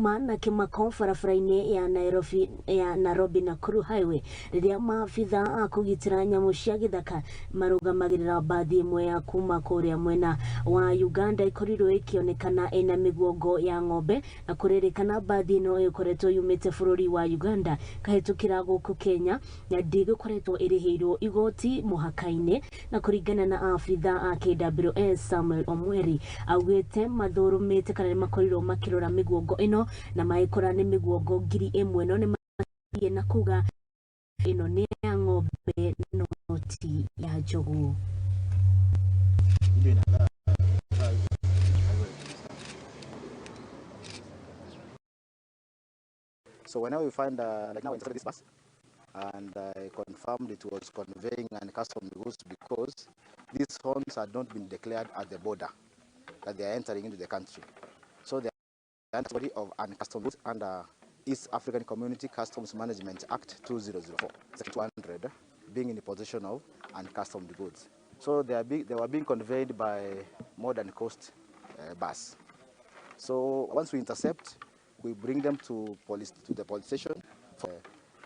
Kuma na kĩmako barabara-inĩ ya Nairobi ya Nairobi Nakuru Highway rĩrĩa maabitha a kũgitĩra nyamũ cia gĩthaka marũgamagĩrĩra mbathi ĩmwe ya kuma kũrĩa mwena wa Uganda ĩkorirwo ĩkĩonekana ĩna mĩguongo ya ng'ombe na kũrĩrĩkana mbathi ĩno ĩkoretwo yumĩte bũrũri wa Uganda kahĩtũkĩra gũkũ Kenya na ndĩgĩkoretwo ĩrĩhĩirwo igoti mũhaka-inĩ. Na kũringana na abitha a KWS Samuel Omweri augĩte mathũrũmĩte kana nĩ makorirwo makĩrora mĩguongo ĩno na magĩkora nĩ mĩguongo 1000 no nĩ mathiĩ na kuga ĩno nĩ ya ng'ombe no ti ya njogu. So whenever we find, like now we intercepted this bus, and I confirmed it was conveying uncustomed goods because these horns had not been declared at the border that they are entering into the country. So they are body of uncustomed goods under East African Community Customs Management Act 2004, Section 200, being in the possession of uncustomed goods. So they were being conveyed by Modern Coast bus. So once we intercept, we bring them to police, to the police station for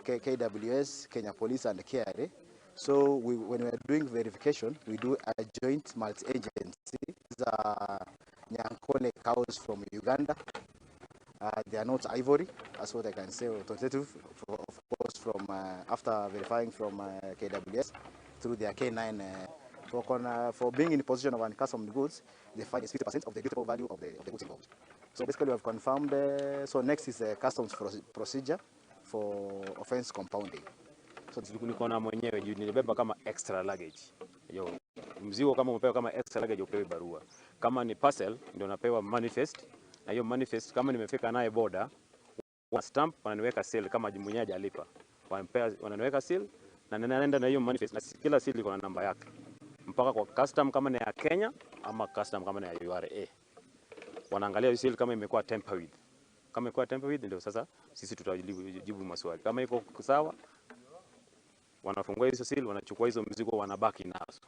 KWS, Kenya Police, and KRA. So when we are doing verification, we do a joint multi-agency. These are Nyankole cows from Uganda. They are not ivory, that's what I can say, authoritative, of course, from after verifying from KWS through their K9. For being in possession of uncustomed goods, the fine is 50% of the dutiable value of the goods involved. So basically we have confirmed, so next is a customs procedure for offense compounding. So niko na mwenyewe juu nilibeba kama extra luggage. Yo, mzigo kama umepewa kama extra luggage upewe barua. Kama ni parcel ndio napewa manifest, na hiyo manifest kama nimefika naye border, wa stamp wananiweka seal kama mwenyewe hajalipa. Wananipea, wananiweka seal na ninaenda na hiyo manifest, na kila seal iko na namba yake. Mpaka kwa custom kama ni ya Kenya ama custom kama ni ya URA. Wanaangalia hiyo seal kama imekuwa tamper with. Kama imekuwa tamper with ndio sasa sisi tutajibu maswali. Kama iko sawa, wanafungua hizo seal, wanachukua hizo mzigo, wanabaki nazo.